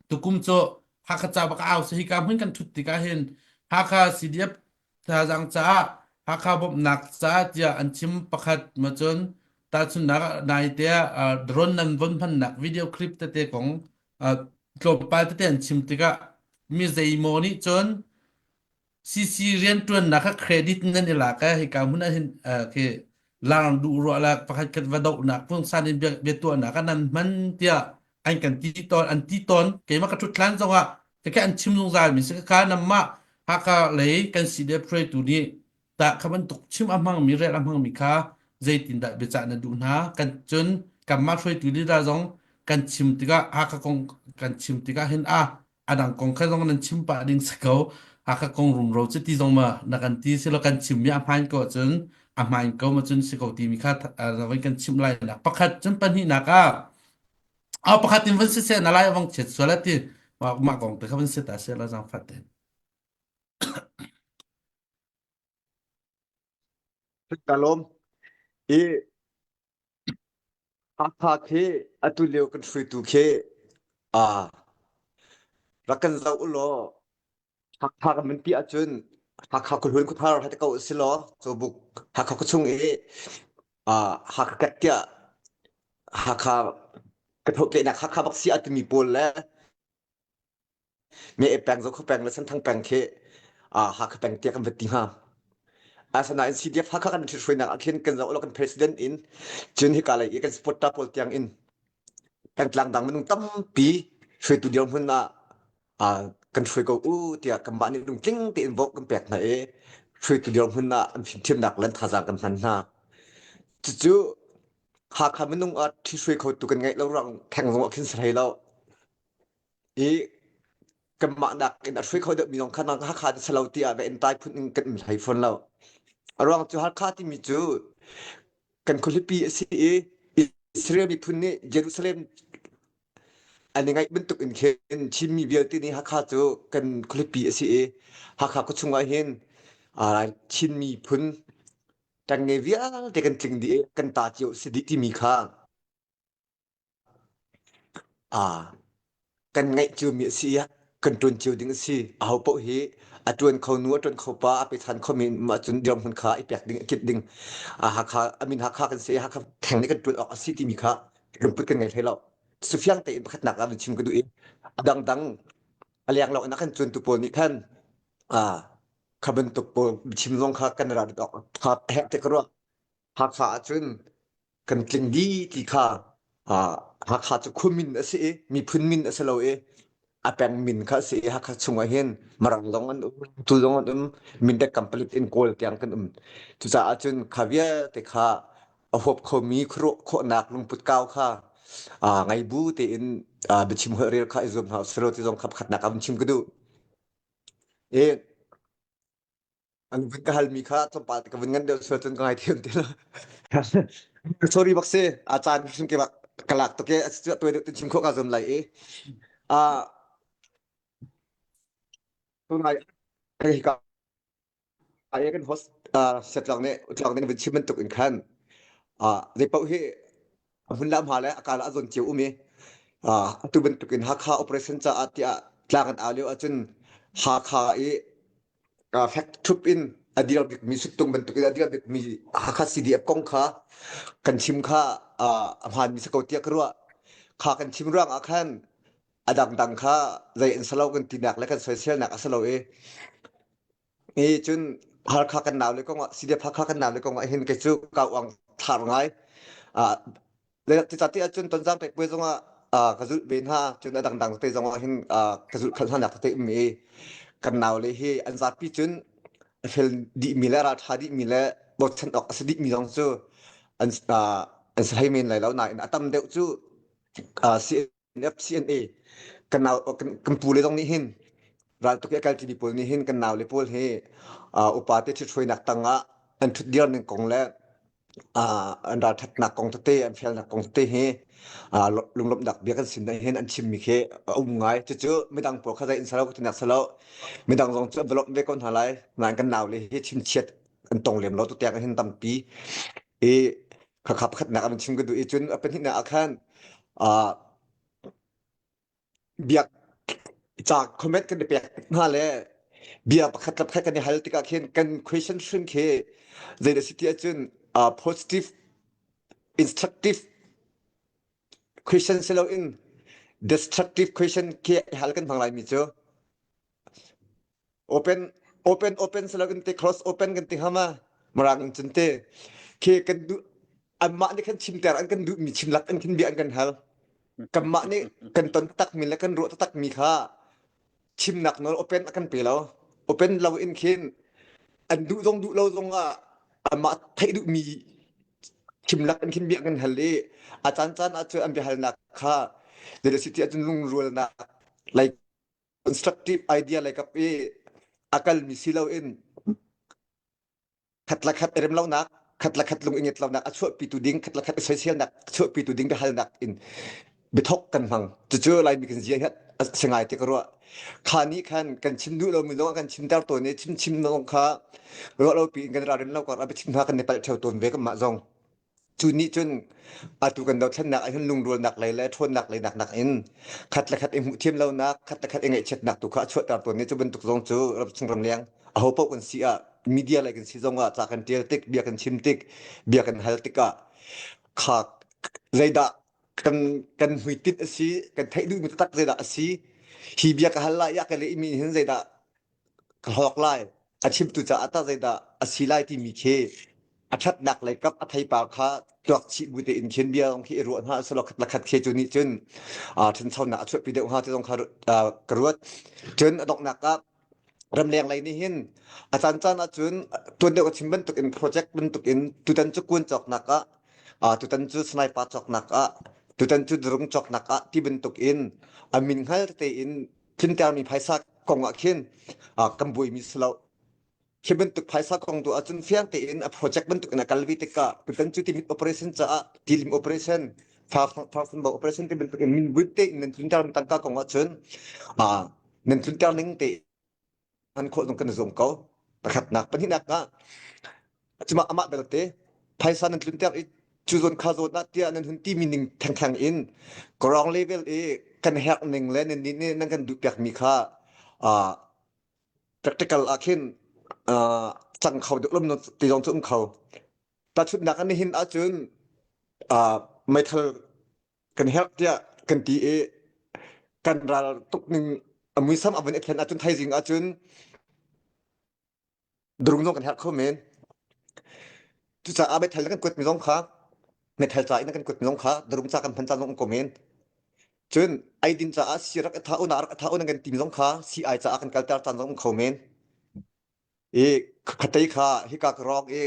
Tukum cu Hakha ca bak au si hika hmun kan thut tikah hin Hakha CDF thazaang caah Hakha bawmhnak caah tiah an chim pakhat ma cun tahchunhnak ah naite ah drone nan von hmannak video clip tete kong tlawmpal tete an chim tikah mi zeimaw nih cun CC rianṭuannak kha credit nan i lak eh hika hmun ah hin khi lang duh ruah la pakhat khat va dohnak pungsan in bia bia tuahnak ah nan hman tiah an kan ti tawn an ti tawn keimah ka ṭhut hlan zongah kha an chim zungzal mi si kha namah Hakha lei kan CDF hruaitu nih tah kha bantuk chim a hmangmi rel a hmangmi kha zeitindah biacah na duh hna kan cun kanmah hruaitu lila zong kan chim tikah Hakha kong kan chim tikah hin a a dang kong kha zong nan chim pah ding si ko Hakha kong rumro cu ti zong ma na kan ti si lo kan chimmi a hmaan ko ahcun a hmaan ko ma cun si ko timi kha voi kan chim lai nak pakhat cun pahnihnak ah a pakhat in van siseh na lai vong chiat sual ati mah mah kong te kha van si ta se la zang fat te Ka lawm. I Hakha khi atu lio kan hruaitu khi aa rak kan zoh u law Hakha kan min pi ahcun Hakha khuahlun khuathar hai te ko si law cawbuk Hakha khuachung i aa Hakha kat tiah Hakha ka thawhtlehnak Hakha bak si a timi pawl le Me peng Zokhua peng le Senthang peng khi Hakha peng tiah kan va ti hnga. Asinain CDF Hakha kan ṭhithruainak ah khin kan zoh lo kan president in cun hika lei i kan supporter pawl tiang in pengtlang dang minung tampi hruaitu dirhmun ah kan hruai ko u tiah kanmah nih lungtling tein vote kan pek hna i hruaitu dirhmun ah an fimthiamnak le an thazaang kan hman hna. Cucu Hakha minung ah ṭhihruai khotu kan ngeih lo ruang theng zong ah khin si hlei lo. I kanmah nakin a hruai kho deuhmi zong kha nang Hakha na si lo tiah va entai phun in kan um hlei fawn lo. A ruang cu Hakha timi cu kan khualipi a si i Israel miphun nih Jerusalem an i ngaih bantuk in khin Chinmi vialte nih Hakha cu kan khualipi a si i Hakha khuachung ah hin Chin miphun ṭengnge vialte kan tling dih i kan ta cio si dih timi kha Aa, kan ngaih ciomi a si i kan ṭuan cio ding a si. Ahopaoh hi a ṭuan kho nu, a ṭuan kho pa, a pechan khomi um ahcun dirhmun kha i pek ding, i kit ding. Ah, Hakha, a min Hakha kan si i Hakha theng nih kan ṭuan awk a si timi kha lungput kan ngei hlei lo. Cufiang tein pakhatnak ah vun chim ka duh i a dangdang a lenglo in a kan cuantu pawl nih khan ah, kha bantuk pawl biachim zong kha kan ral awk kha herh te ka ruah. Hakha ahcun kan tling dih ti kha Hakha cu khua min a si i miphun min a si lo i a peng min kha a si i Hakha chungah hin Marang zong an um, tu zong an um, Mindat Kampalit in Kawl tiang kan um. Cucaah cun kha vialte kha a huap khomi khuaruah khawhnak lungput kau kha ngei bu tein biachim holh rel kha i zuam hna usih ti zong kha pakhatnak ah vun chim ka duh. I An vun ka halmi kha tlawmpal te ka vun ngan deuh sual cun ka ngaithiam ti lo. Sorry bak si. A caan hrim ke bak ka lak tuk e. A tuai deuh tin chim khawh ka zuam lai i. Ah tunai hei ka ai kan host setlang nih utlang nih vun chim bantuk in khan ah zei paoh hi a hmun le a hma le a kal ah a zawn cio um i atu bantuk in Hakha operation caah tiah tlang an au lio ahcun Hakha i fek ṭhup in a dir bikmi suttung bantuk in a dir bikmi Hakha CDF kong kha kan chim kha a hmaanmi si ko tiah ka ruah. Kha kan chim ruang ah khan a dangdang kha zei an si lo kan tinak le kan soiselnak a si lo i i cun Halkha kan nau le kong ah CDF Hakha kan nau le kong ah hin kei cu kau uang thar ngai. Cucati ahcun Tonzang pekpuai zongah ka zulh ve hna. Cun a dangdang te zongah hin ka zulh khalh hna nak tete um i kan naule hi an zapi cun a fel dihmi le ralṭha dihmi le bochan awk a si dihmi zong cu an an si hlei men lai lo nain a tam deuh cu CNA kan nau kan pu le zong nih hin raltuk i a kalṭimi pawl nih hin kan naule pawl hi upa te ṭhithruainak tangah an ṭhutdir ning kong le an ralṭhatnak kong tete an felnak kong tete hi lunglawmhnak bia kan sin hin an chimmi khi a um ngai. Cucu midang pawl kha zei in salo ka tinak salo midang zong cu an va lawmh ve ko hna lai. Nain kan naule hi chimchiat an tong lem lo tutiang hin tampi i khakha pakhatnak an chim ka duh i cun a pahnihnak ah khan biak. Ca comment kan i pek tik hna le bia pakhat le pakhat kan i hal tikah khin kan question hrim khi zei dah si ti ahcun positive instructive question si loin destructive question khi hal kan hmang laimi cu open open open si loin te close open kan ti hama marang in cun te khi kan duh anmah nih khan chimter an kan duhmi chimlak an khin bia an kan hal kanmah nih kan ton takmi le kan ruah takmi kha chimnak nawl open a kan pe lo. Open lo in khin an duh zong duh lo zong ah amah theih duhmi chimlak in khin bia kan hal i a caan caan ah cun an biahalnak kha zei ahcun lungrualnak like constructive idea like kap i a kalmi si lo in khat le khat i rem lonak khat le khat lung i nget lonak a chuahpitu ding khat le khat i soiselnak a chuahpitu ding biahalnak in biathok kan hmang. Cucu Laimi kan zia hi a si ngai ti ka ruah. Kha nih khan kan chim duh lomi zong a kan chimter tawn i chim chim zong kha ruah lo piin kan ralrin lo kar a biachim hna kan i palh ṭheo tawn ve kanmah zong. Cu nih cun atu kan dothlennak ah hin lungrualnak lei le ṭhawnnak lei nak nakin khat le khat i hmuh thiam lonak, khat le khat i ngaihchiatnak tu kha a chuahter tawn i cu bantuk zong cu ramchung ramleng aho paoh kan si ah media lei kan si zong ah ca kan ṭial tik, bia kan chim tik, bia kan hal tikah kha zeidah kan kan hmuitinh a si, kan theih duhmi taktak zeidah a si, hi bia ka hal lai i a ka lehmi hin zeidah ka hlawk lai, a chimtu caah tah zeidah a si lai timi khi a ṭhatnak lei kap a theipar kha tuak chih bu tein khin bia zong khi i ruah hna selaw khat le khat khi cu nih cun ṭhanchonak a chuahpi deuh hnga ti zong kha ka ruat. Cun a donghnak ah ramleng lei nih hin a caancaan ahcun tuan deuh ka chim bantuk in project bantuk in tutan cu kuan cawknak ah tutan cu sniper cawknak ah tutan cu drone cawknak ah ti bantuk in a min hngal tein tlintermi phaisa kong ah khin kan buaimi si lo. Khi bantuk phaisa kong tu ahcun fiang tein a project bantuk in a kal ve tikah tutan cu timit operation caah tilim operation farfan operation ti bantuk in min buit tein nan tlunter tangka kong ahcun nan tlunter ning te an khawh zong kan i zuam ko. Pakhatnak pahnihnak ah cuma amah belte phaisa nan tlunter i cu zawn kha zawn ah tiah nan hun timi ning thengtheng in ground level i kan herh ning le nan nih nih nan kan duh piakmi kha practical ah khin cang kho deuh lom ti zong cu um kho. Tahchunhnak ah nihin ahcun meithal kan herh tiah kan ti i kan ral tuk ning a muisam a vun i thlen ahcun thaizing ahcun drung zong kan herh kho men. Cucaah meithal na kan kuatmi zong kha meithal ca in na kan kuatmi zong kha drung ca kan hman caan zong um ko men. Cun eidin caah si rak i tha u na rak i tha u nan kan timi zong kha sii-ai caah kan kalter caan zong um kho men. I khatei kha hika ka rawk i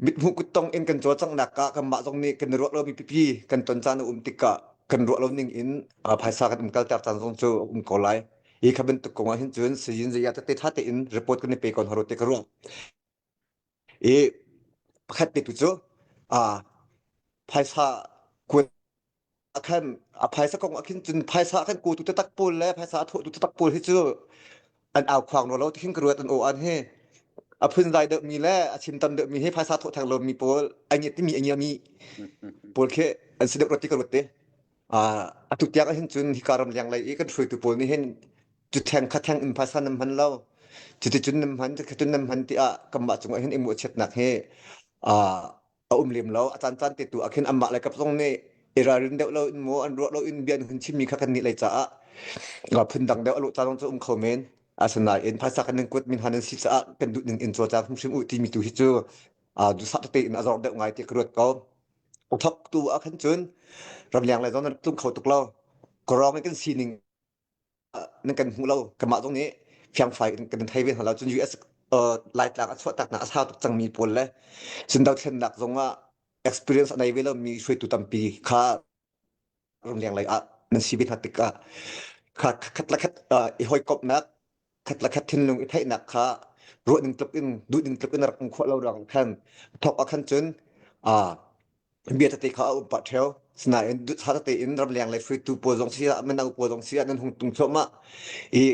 mithmuh kuttong in kan cawlcanghnak ah kanmah zong nih kan i ruah lomi pipi kan ton caan a um tikah kan ruah lo ning in phaisa kan umkalter caan zong cu a um ko lai. Hi kha bantuk kong ah hin cun sayin zeiah tete tha tein report kan i pe ko hna rua ti ka ruah. I pakhat te tu cu phaisa kuat khan a phaisa kong ah khin cun phaisa a kan kawtu taktak pawl le phaisa a thawhtu taktak pawl hi cu an au khuang lo ti khin ka ruat an aw an hi a phunzai deuhmi le a chim tam deuhmi hi phaisa thawh theng lomi pawl a ngiat timi a ngiami pawl khi an si deuh rua ti ka ruat te. Atu tiang ah hin cun hika ram leng lei i kan hruaitu pawl nih hin cu theng kha theng in phaisa nan hman lo cuticun nan hman cuticun nan hman tiah kanmah cungah hin i mawhchiatnak hi a um lem lo. A caancaan te tu ah khin anmah le kap zong nih i ralrin deuh lo in maw an ruah lo in bia an hun chimmi kha kan nih lei caah phundang deuh a lawh caan zong cu um kho men. Asinain phaisa kan in kuat min han an si caah kan duh ning in cawlcang hrimhrim u timi tu hi cu duhsah tete in a zor deuh ngai ti ka ruat ko. Thok tu ah khan cun ramleng lei zong nan tlung kho tuk lo. Kawrong in kan sining nan kan hmu lo. Kanmah zong nih fiangfai in kan thei ve hna lo. Cun US Laitlang a chuahtaknak a sau tuk cangmi pawl le cun dothlennak zong ah experience a nei ve lomi hruaitu tampi kha ramleng lei ah nan si ve hna tikah kha khat le khat i hawikomhnak khat le khat thinlung i theihnak kha ruah ning tluk in duh ning tluk in rak um khawh lo ruang khan thawk ah khan cun bia tete kha a um pah ṭheo. Sinain duhsah tete in ramleng lei hruaitu pawl zong si ah mino pawl zong si ah nan hung tung thluahmah i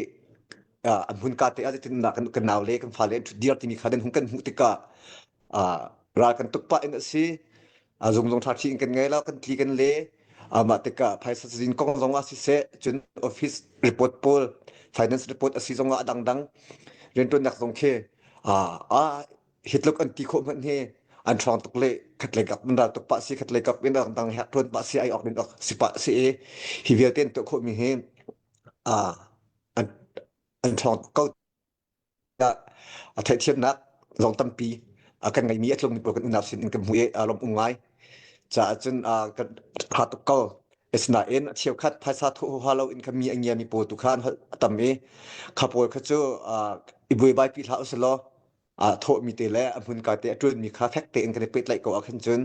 an hmunka te ah zeitindah kan kan nau le kan fale an ṭhut dir timi kha nan hung kan hmuh tikah ral kan tuk pah in a si. Zung zong ṭha in kan ngei lo, kan tli kan le. Mah tikah phaisa cazin kong zong ah siseh, cun office report pawl, finance report a si zong ah a dangdang rianṭuannak zong khi ah hi tluk an ti khawh hmanh hi an ṭhawng tuk le khatlei kap in ral tuk pah si khatlei kap in dang hek ṭuan pah si ai awk din awk si pah si i hi vialte an tuah khawhmi hi an an ṭhawng ko tiah a theihthiamnak zong tampi a kan ngeimi a tlungmi pawl kan unau sin in kan hmuh i a lawm um ngai caah cun kan ṭha tuk ko. Asinain a cheukhat phaisa thawh huaha lo in kha mi a ngiami pawl tu kha an holh a tam i kha pawl kha cu i buaibai pi hlah usih law thawhmi te le a hmunka te a ṭuanmi kha fek tein kan i pehtlaih ko ah khan cun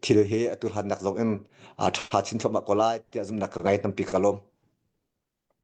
thil hi atu hlannak zong in ṭha chin thluahmah ko lai tiah zumhnak ka ngei tampi ka lawm.